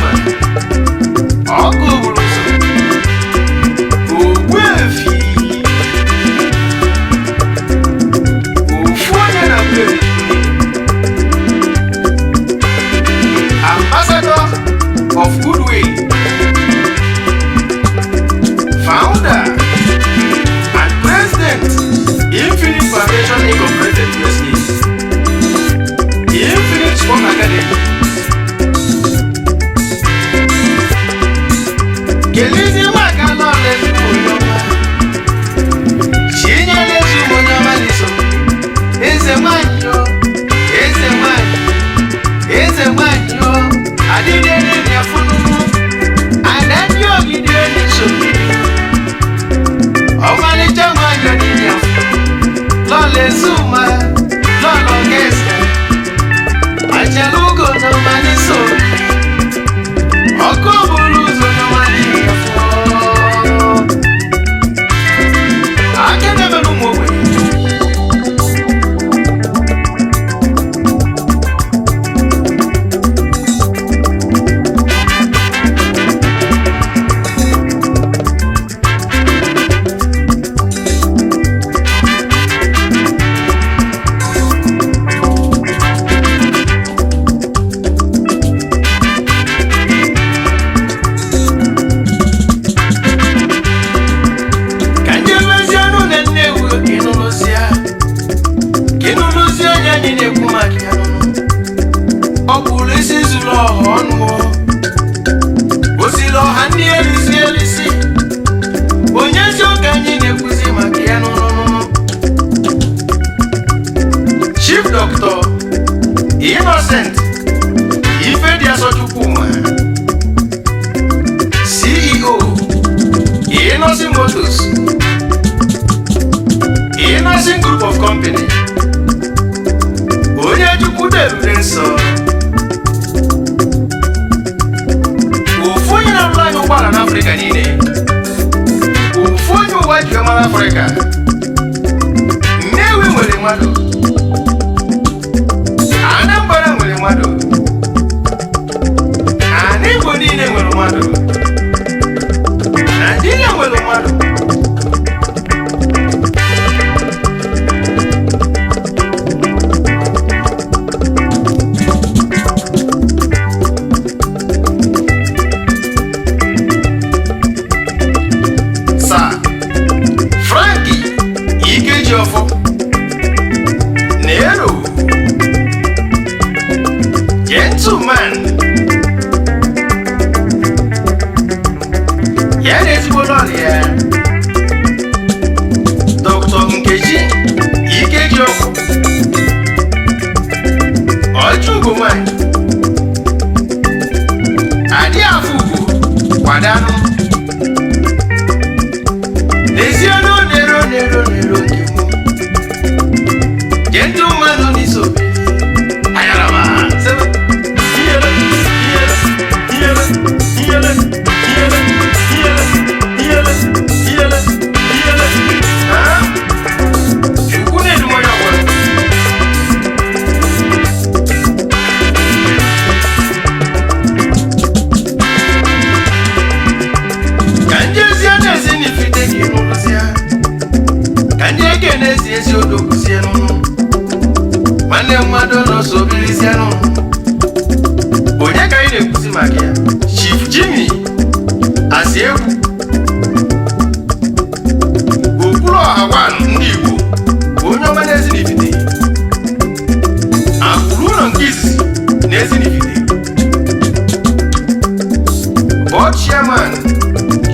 Ezuma, ọkụ buru ụzọ, Ogbuefi, ofu onye na mmeri, Ambassador of Goodwill, founder and president, Infinite Foundation Incorporated USA, Infinite Sport Academy. Kelezi maka lọla ezigbo onye ọma, Chinyere ezigbo onye ọma n'iso, eze nwanyị o, eze nwanyị, eze nwanyị o, adịghị eri afụnụnụ, ada ndị ogide n'iso, ọmalịcha nwanyị ọdịdị afụ, lọla ezuma, lọla ogese, achala ugo n'ọma n'iso, ọkụ buru ụzọ n'ọma n'ihi afọ. Aka na-emere ụmụ ogbenye. Ka ndị emezi ọnụ na Nnewi ka ịnụnụzịa, ka ịnụnụzịa onye anyị na-ekwu maka ya nụnụ. Ọ bụrụ isi zuru ọha ọnụ o. Osiri ọha ndị elisi elisi. Onye ezi ụka anyị na-ekwuzi maka ya nụnụnụ. Chief Doctor Innocent Ifediaso Chukwuma, CEO, Innocent Motors, Innocent Group of Company, onye Chukwu debere nsọ, ofu onye na-arụrụ anyị ụgbọala n'Afrịka niile, ofu onye ụwa ji ọma n'Afrịka. Nnewi nwere mmadụ, Anambra nwere mmadụ, ana Igbo niile nwere mmadụ, Naijiria nwere mmadụ. Sir Frank Ikejiọfọ Nero, gentleman, ya na ezigbo lọrọ ya, Dr. Nkechi Ikejiọfọ, ọchụgo nwanyị adị afọ ugwu kwadanụ. N'ezie na nero nero nero nke mụ, gentleman n'iso ayaraba sebe iyele iyele iyele iyele iyele iyele iyele iyele iyele ha. Chukwu na-edu m onye ọbụla. Ka ndị ezi na-ezi n'ifite ka ịnụrụzịa, ka ndị eke na-ezi ezi odokwuzie nụnụ, nwanne mmadụ n'ọsọ birizie nụnụ. Onye ka anyị na-ekwuzi maka ya? Chief Jimmy Asiegbu, okpuru ọha wan ndị Igbo, onye ọma na-ezi n'ifite, akwụrụ ụlọ nke izizi na ezi n'ifite, board chairman,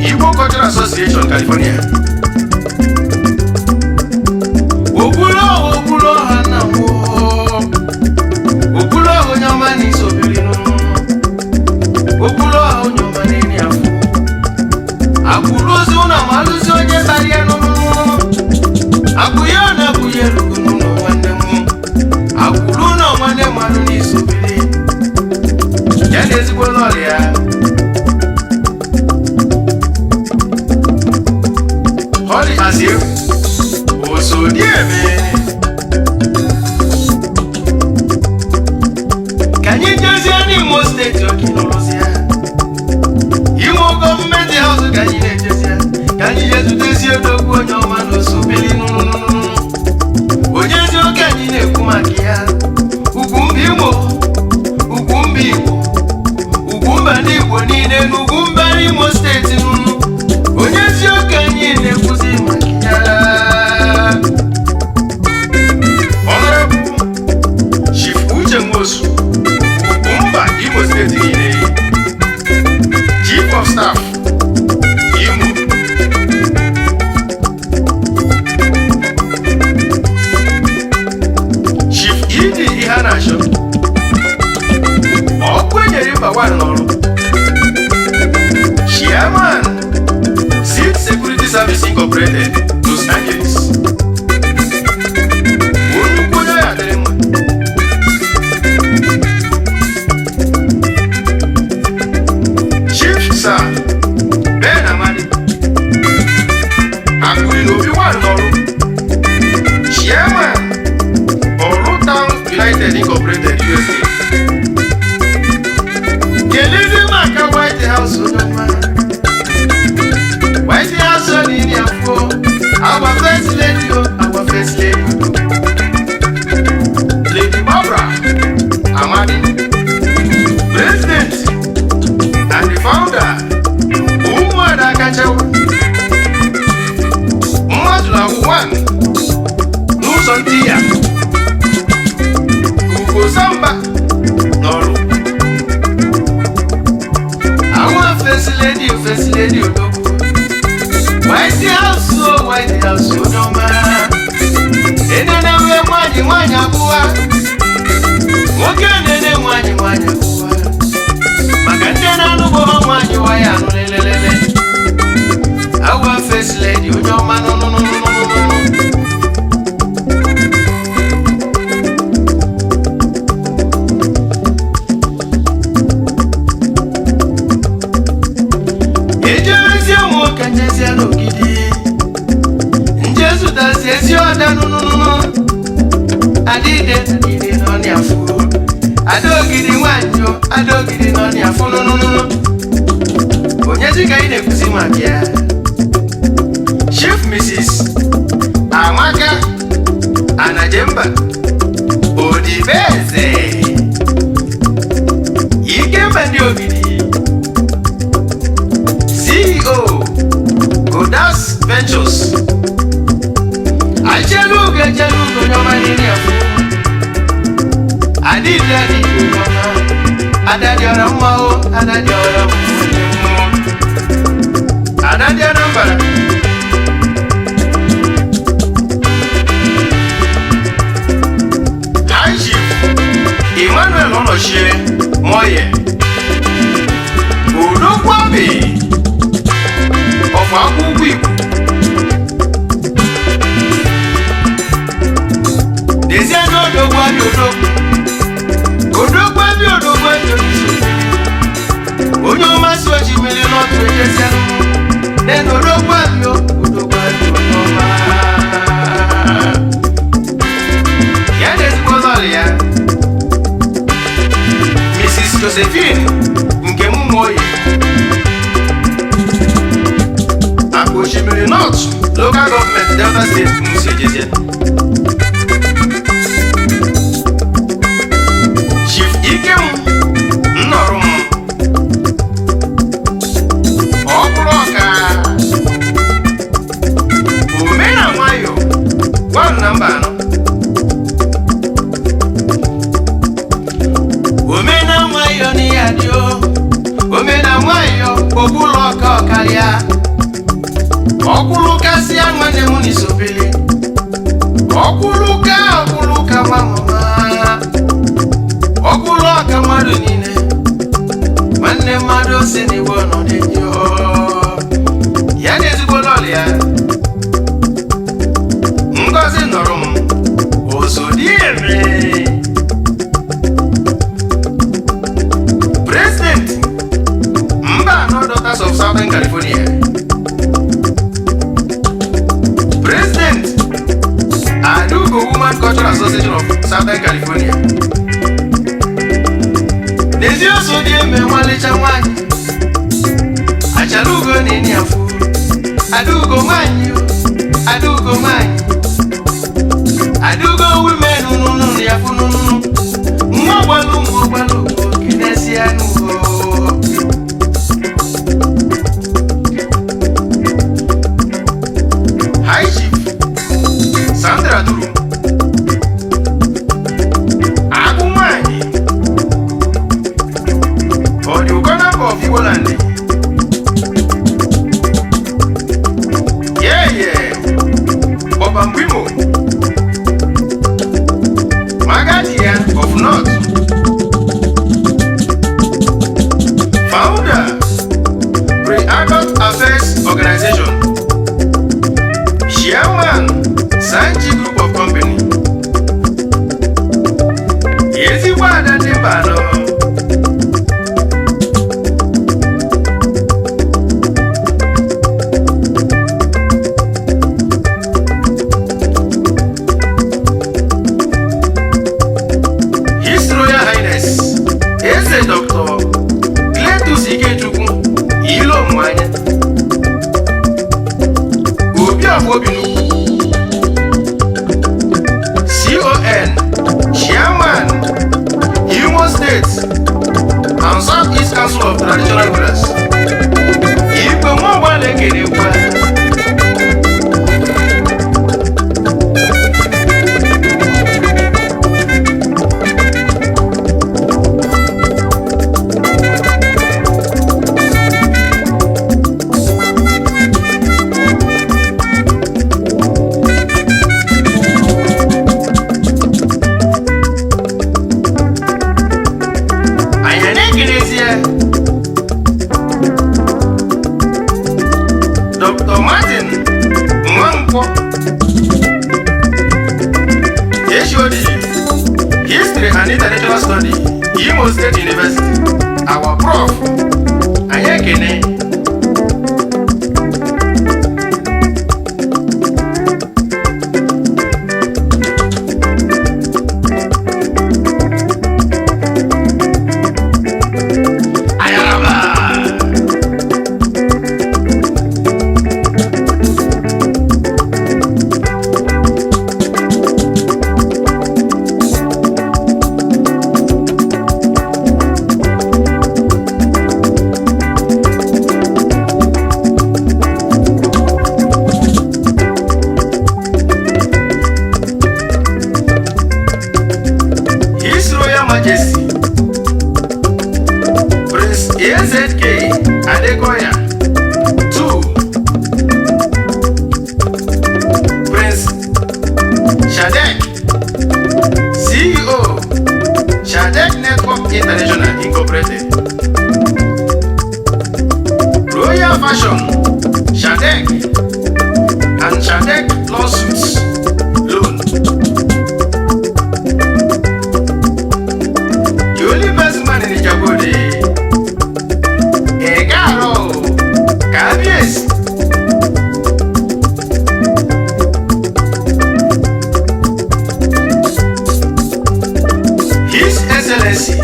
Igbo Cultural Association California. Okpuru ọha, okpuru ọha na nwụọ, okpuru ọha onye ọma na isobiri nụ, okpuru ọha onye ọma na-eri afọ akwụrụ ozi ụlọ ma alụzi onye bara ya nụnụ akwụ ya ọ na-akwụ ya erugo n'ụlọ nwanne m, akwụrụ ụlọ nwanne mmadụ na isobiri ya na ezigbo lọrọ ya. Holly Asiegbu, Osodieme. Ka anyị jezie n'Imo Steeti, oke nụrụzie ndị Igbo niile n'ugwu mbara Imo steeti nụnụ. Onye ezi okenye na-ekwuzi maka ya. Honorable Chief Uche Nwosu, Ugwumba Imo steeti niile, Chief of Staff Imo. Chief E.D. Iheanacho, ọkụ enyere mba wan n'ọrụ, Chairman, Seed Security Service Incorporated, Los Angeles. Nnukwu onye ya adịrị mma. Chief Sir Ben Amadi, Akụri na Obi wan n'ọrụ, Chairman, Oru Town United Incorporated, USA. Kelezi maka White House onye ọma. White House n'ili afọ. Our first lady o, our first lady. Lady Barbara Amadi, President and the founder, Umuada Kachawa, mmadụ na one n'ụzọ ndị ya, Ugo Samba n'ọrụ. Our first lady, first lady odogwu. White House o, White House onye ọma. Enene wee nwanyị nwanyị abụwa. Nwoke nene nwanyị nwanyị abụwa. Maka ndị na-anụbọ nwanyị waya anụ lelelele. Our first lady onye ọma nụnụnụnụnụnụ. Ejerezie nwoke njezie n'ogidi. Nje zụtazie ezi ọda nụnụnụnụ. Adịde adịde nọ n'afọ. Adaogidi nwanyị o, adaogidi nọ n'afọ nụnụnụnụ. Onyezi ka anyị na-ekwuzi maka ya? Chief Mrs. Amaka Anajemba Odibeze, Ikemba ndị Ogidi, CEO, Godas Ventures. Achelugo, echelugo onye ọma n'ili afọ. Adịde adịde onye ọma. Adadịọrọ mma o, adadịọrọ mma onye mmụọ. Ada ndị Anambra. High Chief Emmanuel Onochie Moye, Odogwabi of Akwụkwọ Igbo. Dezie n'odogwu abịa odogwu. Odogwu abịa odogwu abịa oniso. Onye ọma si oji mmiri n'ọtụ ejezie nenu odogwu abịa odogwu abịa onye ọma. Ya na ezigbo ọzọlị ya, Mrs. Josephine Nkem Nwoye, Akụ Osimiri North Local Government, Delta State, Musi Ejezie. Chief Ikem Nnọrụm, Ọkwụrụ Ọka Omena Nwayọ gwan na mba anọ. Omena nwayọ n'ihe adị o. Omena nwayọ ogbulu ọka ọkarịa. Ọkwụrụ kasịa nwanne m n'isobili. Ọkwụrụ ka ọkwụrụ ka nwa mama. Ọkwụrụ ọka mmadụ niile. Nwanne mmadụ si n'igbo nọ n'enyi o. Ya na ezigbo lọlị ya, Ngozi nọrọ m Ozodieme, President, Mba Anọ Daughters of Southern California, President, Adugo Woman Cultural Association of Southern California. N'ezi oso dị eme nwalicha nwanyị. Achara ugo na-enye afọ. Adaugo nwanyị o, Adaugo nwanyị. Adaugo women nụnụ ya fụ nụnụ. Nwa gbalụ nwa gbalụ kenesia n'ugo. of Igboland. Yeah, yeah. Ọbambwimo Magadia of North, founder, Pre-Adult Affairs Organization, Chairman, Sanji Group of Company. Ezigbo ada dị mba anọ. His Royal Highness Eze Dr. Cletus Ikechukwu Ilomuanya, Obi Obinukwu, CON, Chairman, Imo State and South East Council of Traditional Rulers. Igwe Nwogba na-ekelekwa. Anyị na-ekelezie Dr. Martin Nwankwo, HOD, History and International Study, Imo State University, our prof. Anyị ekene. Ayaraba. His Royal Majesty Prince AZK Adekoya 2, Prince Shadek, CEO, Shadek Network International Incorporated, Royal Fashion Shadek and Shadek Lawsuits Loan. The only best man in Ijebu-Ode. Ị ga-arụ Kábíyèsí. His Excellency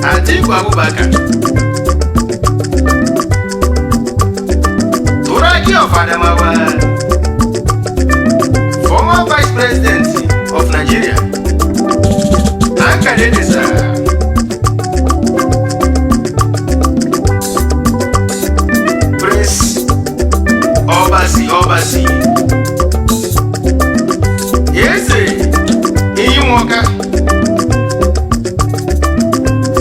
Atiku Abubakar, Turaki of Adamawa, former Vice President of Nigeria. Akadedesa. Prince Obasi Obasi Eze Iyinwoka,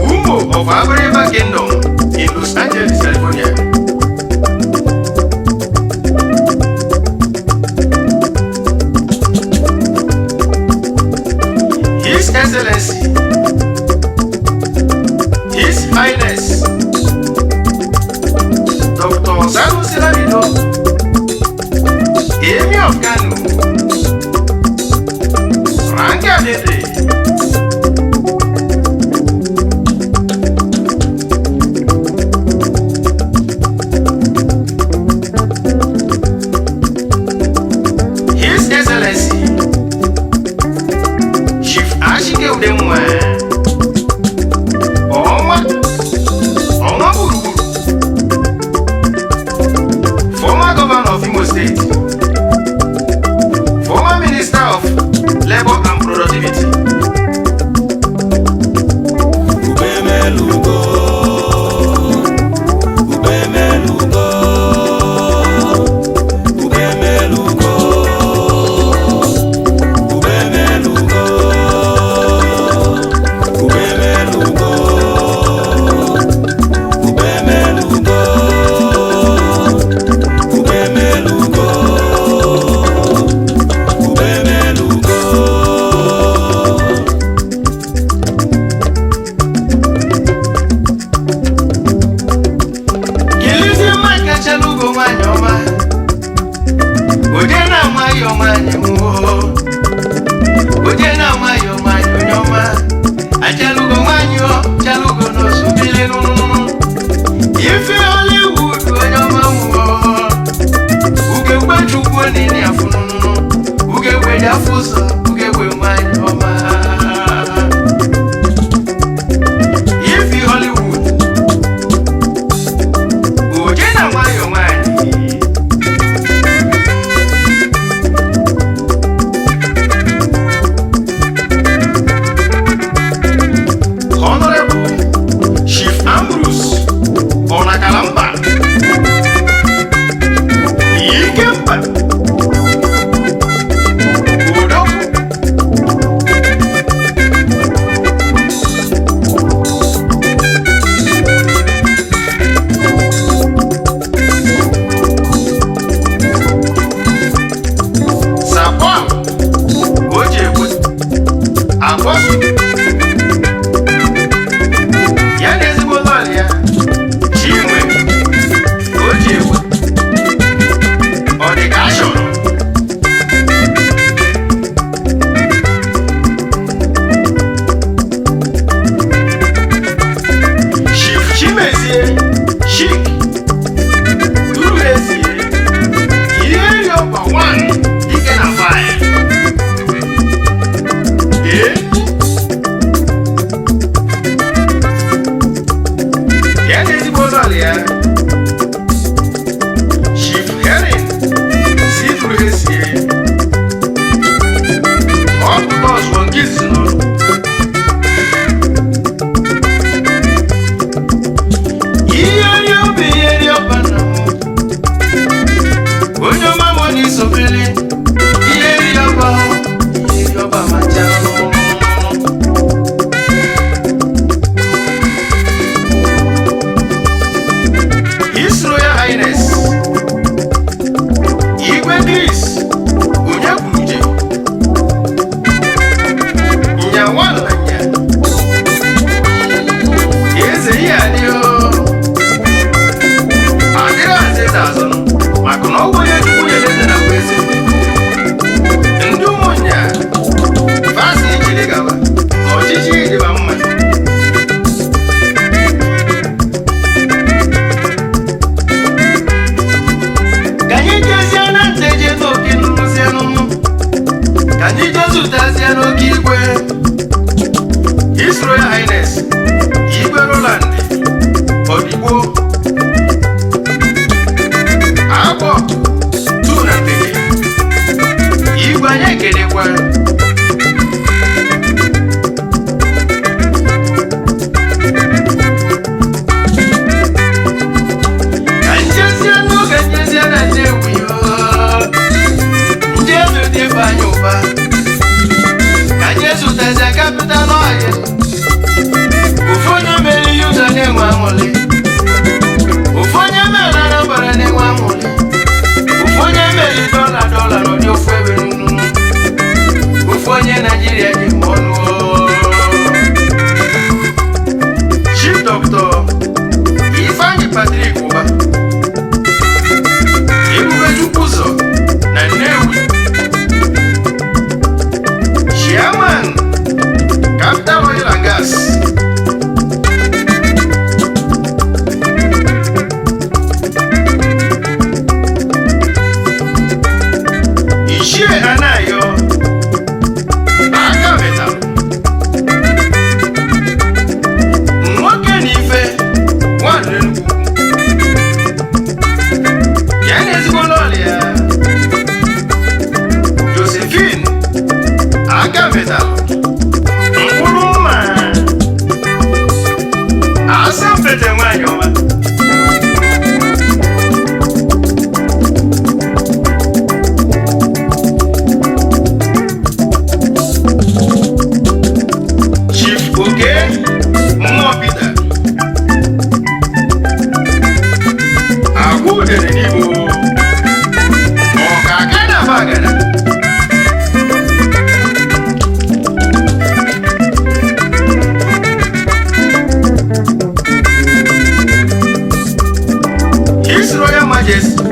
Umo of Abiriba Kingdom in Los Angeles, California. His Excellency Eji afọ ụzọ ugegbe nwanyị ọma. Ifi Hollywood oje na nwayọ nwanyị. Honorable Chief Ambrose Ọnakalamba Ikemba Odogwu. Sapon Ojekwe Akpọsu ya na ezigbo lọọlụ ya Chinwe Ojekwe ọ dị ka a chọrọ. Chief Chimezie Chik Duruezie ihe ọkpa 1 dike na 5 ee ya na ezigbo lọọlụ ya Chief Helen si Duruezie ọ bụ nọọsụ nke izizi n'ụlọ. Ihe ri obi, ihe ri ọba nna m, onye ọma m na isobele ihe ri ọba, ihe ri ọba ma chaa. His Royal Highness Igwe Chris Onyekwuluje Nyawananya Eze ihe adịghị adịrị aza eze azụ maka na ọgwụ onye Chukwu nyere eze na bụ eze ndị ụmụnya fasi ijiri gaba na ọchịchị dịba mma. Ka anyị jezie na nteje n'oke nụrụzie nụnụ, ka anyị jee zụtazie n'oke igwe His Royal Highness Igwe Roland Odigbo Agbọ tu na Nteje. Igwe anyị ekelekwa. Ka njezie n'oge njezie na Nnewi oo. Ndị eze dị Ifeanyị Ụba ka anyị zụtazie capital oil. Ofu onye mere ihe ụzọ na-enwe aṅụrị, ofu onye mere Anambra na-enwe aṅụrị, ofu onye mere dọla dọla n'ụdị ofu ebe nunu, ofu onye Naijiria ji ma ọnụ oo. Chief Dr. Ifeanyị Patrick Ụba Ebube Chukwuzọ na Nnewi, Chairman Capital Oil and Gas. Ichie Anayo aka metalụ nwoke na ife nwanne nnukwu ya na ezigbo lọọlụ ya Josephine aka metalụ mkpụrụ mma asampete nwanyị ọma. Chief Oke Mmụọ Peter Agwa udere n'Igbo ọka aka na bagana. His Royal Majesty